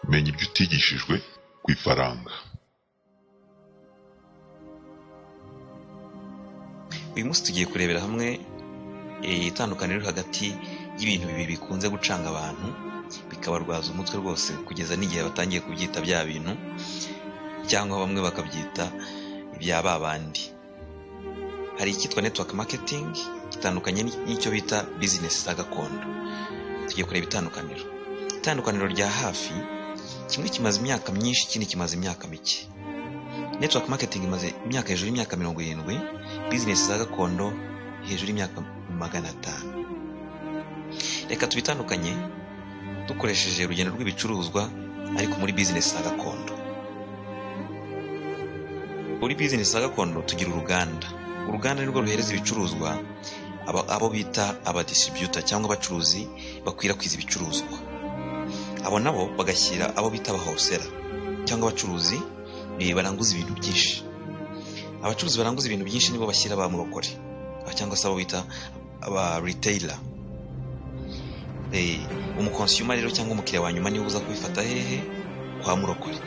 Menya ibyo utigishijwe ku ifaranga. Uyu munsi tugiye kurebera hamwe itandukaniro riri hagati y'ibintu bibiri bikunze gucanga abantu bikabarwaza umutwe rwose kugeza n'igihe batangiye kubyita bya bintu, cyangwa bamwe bakabyita ibya ba bandi. Hari icyitwa network marketing gitandukanye n'icyo bita business za gakondo. Tugiye kureba itandukaniro. Itandukaniro rya hafi, kimwe kimaze imyaka myinshi, ikindi kimaze imyaka mike. Network marketing imaze imyaka hejuru y'imyaka 70, business za gakondo hejuru y'imyaka 500. Reka tubitandukanye dukoresheje urugendo rw'ibicuruzwa ariko muri business za gakondo. Muri business za gakondo tugira uruganda. Uruganda nirwo ruhereza ibicuruzwa abo bita aba distributor cyangwa abacuruzi bakwirakwiza ibicuruzwa. Abo nabo bagashyira abo bita aba wholesaler cyangwa abacuruzi baranguza ibintu byinshi. Abacuruzi baranguza ibintu byinshi nibo bashyira ba murokore cyangwa se abo bita aba retailer. Umukonsumer rero cyangwa umukiriya wa nyuma niwe uza kubifata hehe? Kwa murokore.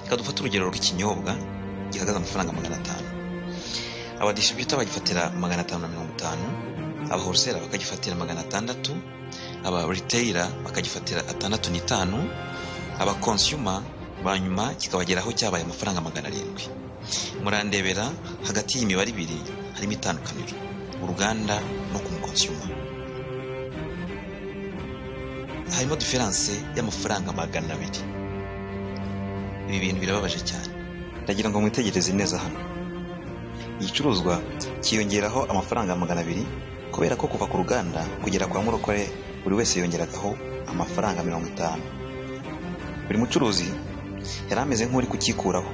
Reka dufate urugero rw'ikinyobwa gihagaze amafaranga 500. Abadistributor bagifatira 550, aba wholesaler bakagifatira 600, aba retailer bakagifatira 65, aba consumer ba nyuma kikabageraho cyabaye amafaranga 700. Murandebera hagati y'imibare ibiri harimo itandukaniro, uruganda no ku mukonsumer. Harimo diferanse y'amafaranga 200. Ibi bintu birababaje cyane. Ndagira ngo mwitegereze neza hano. Igicuruzwa cyiyongeraho amafaranga 200 kubera ko kuva ku ruganda kugera kwa murokore buri wese yongeragaho amafaranga 50. Buri mucuruzi yari ameze nk'uri kukikuraho,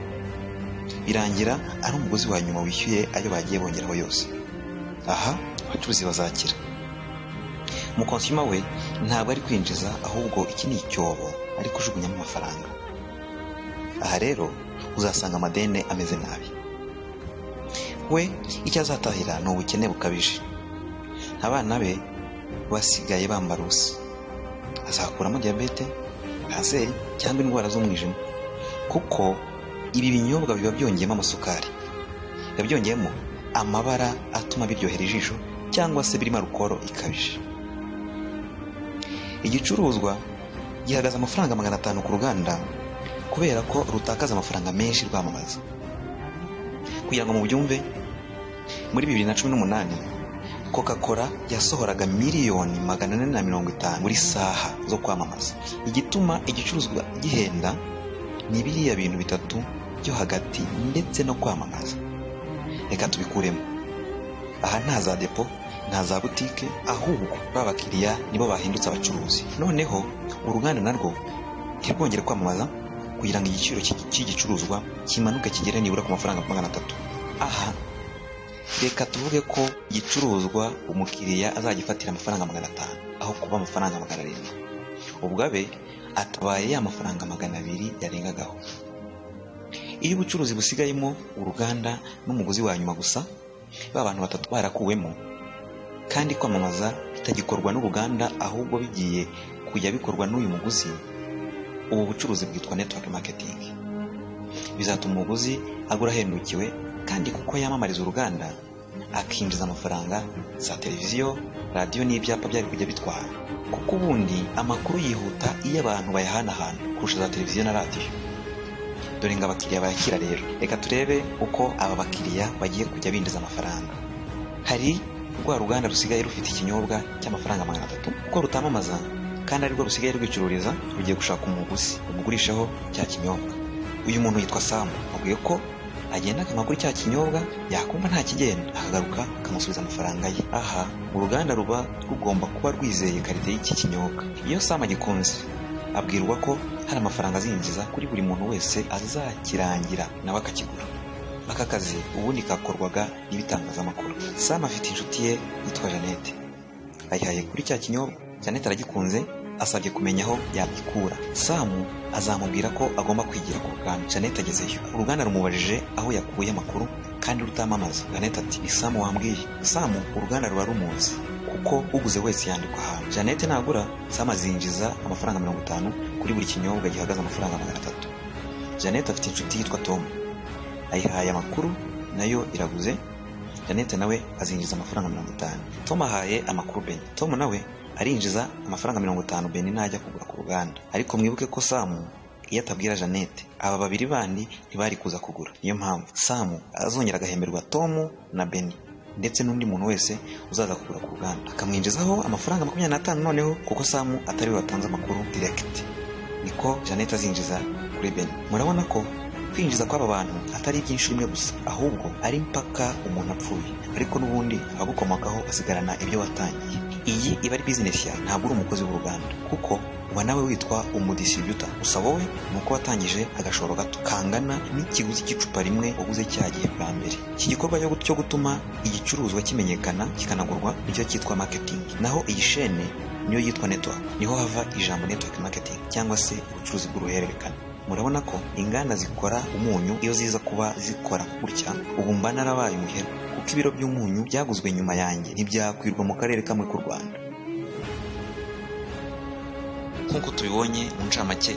birangira ari umuguzi wa nyuma wishyuye ayo bagiye bongeraho yose. Aha abacuruzi bazakira. Umukonsuma we ntabwo ari kwinjiza, ahubwo iki ni icyobo ari kujugunyamo amafaranga. Aha rero uzasanga amadene ameze nabi. We icyo azatahira ni ubukene bukabije. Abana be basigaye bambara ubusa. Azakuramo diyabete, kanseri cyangwa indwara z'umwijima, kuko ibi binyobwa biba byongeyemo amasukari, biba byongeyemo amabara atuma biryohera ijisho, cyangwa se birimo alukoro ikabije. Igicuruzwa gihagaze amafaranga 500 ku ruganda kubera ko rutakaza amafaranga menshi rwamamaza. Kugira ngo mubyumve, muri 2018 Coca-Cola yasohoraga miliyoni 450 buri saha zo kwamamaza. Igituma igicuruzwa gihenda ni biriya bintu bitatu byo hagati ndetse no kwamamaza. Reka tubikuremo. Aha nta za depo, nta za butike, ahubwo ba bakiriya nibo bahindutse abacuruzi. Noneho uruganda narwo ntirwongere kwamamaza kugira ngo igiciro cy'igicuruzwa kimanuke kigere nibura ku mafaranga 300. Aha reka tuvuge ko igicuruzwa umukiriya azagifatira amafaranga 500 aho kuba amafaranga 700. Ubwo abe atabaye ya mafaranga 200 yarengagaho. Iyo ubucuruzi busigayemo uruganda n'umuguzi wa nyuma gusa, ba bantu batatu barakuwemo, kandi kwamamaza bitagikorwa n'uruganda ahubwo bigiye kujya bikorwa n'uyu muguzi, ubu bucuruzi bwitwa network marketing. Bizatuma umuguzi agura ahendukiwe, kandi kuko yamamariza uruganda akinjiza amafaranga za televiziyo, radiyo n'ibyapa byari kujya bitwara, kuko ubundi amakuru yihuta iyo abantu bayahanahana kurusha za televiziyo na radiyo. Dore ngo abakiriya bayakira rero. Reka turebe uko aba bakiriya bagiye kujya binjiza amafaranga. Hari rwa ruganda rusigaye rufite ikinyobwa cy'amafaranga 300, kuko rutamamaza kandi arirwo rusigaye rwicururiza, rugiye gushaka umuguzi rumugurishaho cya kinyobwa. Uyu muntu yitwa Samu, abwiye ko agenda akanywa kuri cya kinyobwa, yakumva nta kigenda akagaruka akamusubiza amafaranga ye. Aha uruganda ruba rugomba kuba rwizeye karite y'iki kinyobwa. Iyo Samu agikunze abwirwa ko hari amafaranga azinjiza kuri buri muntu wese azakirangira nawe akakigura. Aka kazi ubundi kakorwaga n'ibitangazamakuru. Samu afite inshuti ye yitwa Jeannette, ayihaye kuri cya kinyobwa. Jeannette aragikunze, asabye kumenya aho yagikura. Samu azamubwira ko agomba kwigira ku ruganda. Jeannette agezeyo, uruganda rumubajije aho yakuye amakuru Kandi rutamamaza. Jeannette ati: "Ni Samu wambwiye." Samu uruganda ruba rumuzi kuko uguze wese yandikwa ahantu. Jeannette nagura, Samu azinjiza amafaranga 50 kuri buri kinyobwa gihagaze amafaranga 300. Jeannette afite inshuti yitwa Tom, ayihaye amakuru, nayo iraguze. Jeannette nawe azinjiza amafaranga 50. Tom ahaye amakuru Beni, Tom nawe arinjiza amafaranga 50 Beni najya kugura ku ruganda. Ariko mwibuke ko Samu iyo atabwira Jeannette, aba babiri bandi ntibari kuza kugura. Niyo mpamvu Samu azongera agahemberwa Tom na Beni ndetse n'undi muntu wese uzaza kugura ku ruganda, akamwinjizaho amafaranga 25 noneho, kuko Samu atari we watanze amakuru direct. Niko Jeannette azinjiza kuri Beni. Murabona ko kwinjiza kw'aba bantu atari iby'inshuro imwe gusa, ahubwo ari mpaka umuntu apfuye, ariko n'ubundi abagukomokaho basigarana ibyo watangiye. Iyi iba ari bizinesi yawe, ntabwo uri umukozi w'uruganda, kuko uba nawe witwa umudistributor. Gusa wowe ni uko watangije agashoro gato kangana n'ikiguzi cy'icupa rimwe waguze cya gihe bwa mbere. Iki gikorwa cyo gutuma igicuruzwa kimenyekana kikanagurwa nicyo cyitwa marketing, naho iyi shene niyo yitwa network. Niho hava ijambo network marketing cyangwa se ubucuruzi bw'uruhererekane. Murabona ko inganda zikora umunyu iyo ziza kuba zikora gutya, ubu mba narabaye umuherwe, kuko ibiro by'umunyu byaguzwe nyuma yanjye ntibyakwirwa mu karere kamwe k'u Rwanda. Nk'uko tubibonye mu ncamake,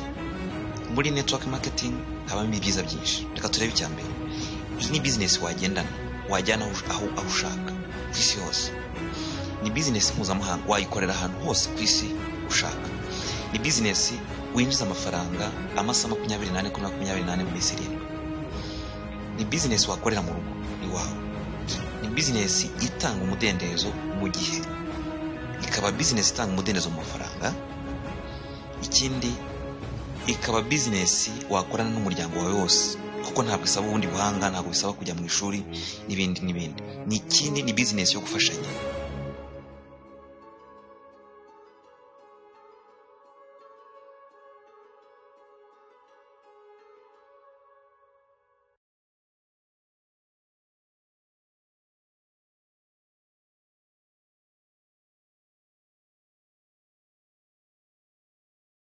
muri network marketing habamo ibyiza byinshi. Reka turebe icya mbere. Iyi ni business wagendana, wajyana aho ushaka ku isi hose. Ni business mpuzamahanga, wayikorera ahantu hose ku isi ushaka. Ni business winjiza amafaranga amasaha 24 kuri 24 mu minsi 7. Ni business wakorera mu rugo iwawe. Ni business itanga umudendezo mu gihe, ikaba business itanga umudendezo mu mafaranga. Ikindi, ikaba business wakorana n'umuryango wawe wose, kuko ntabwo isaba ubundi buhanga, ntabwo bisaba kujya mu ishuri n'ibindi n'ibindi. Ni ikindi, ni business yo gufashanya.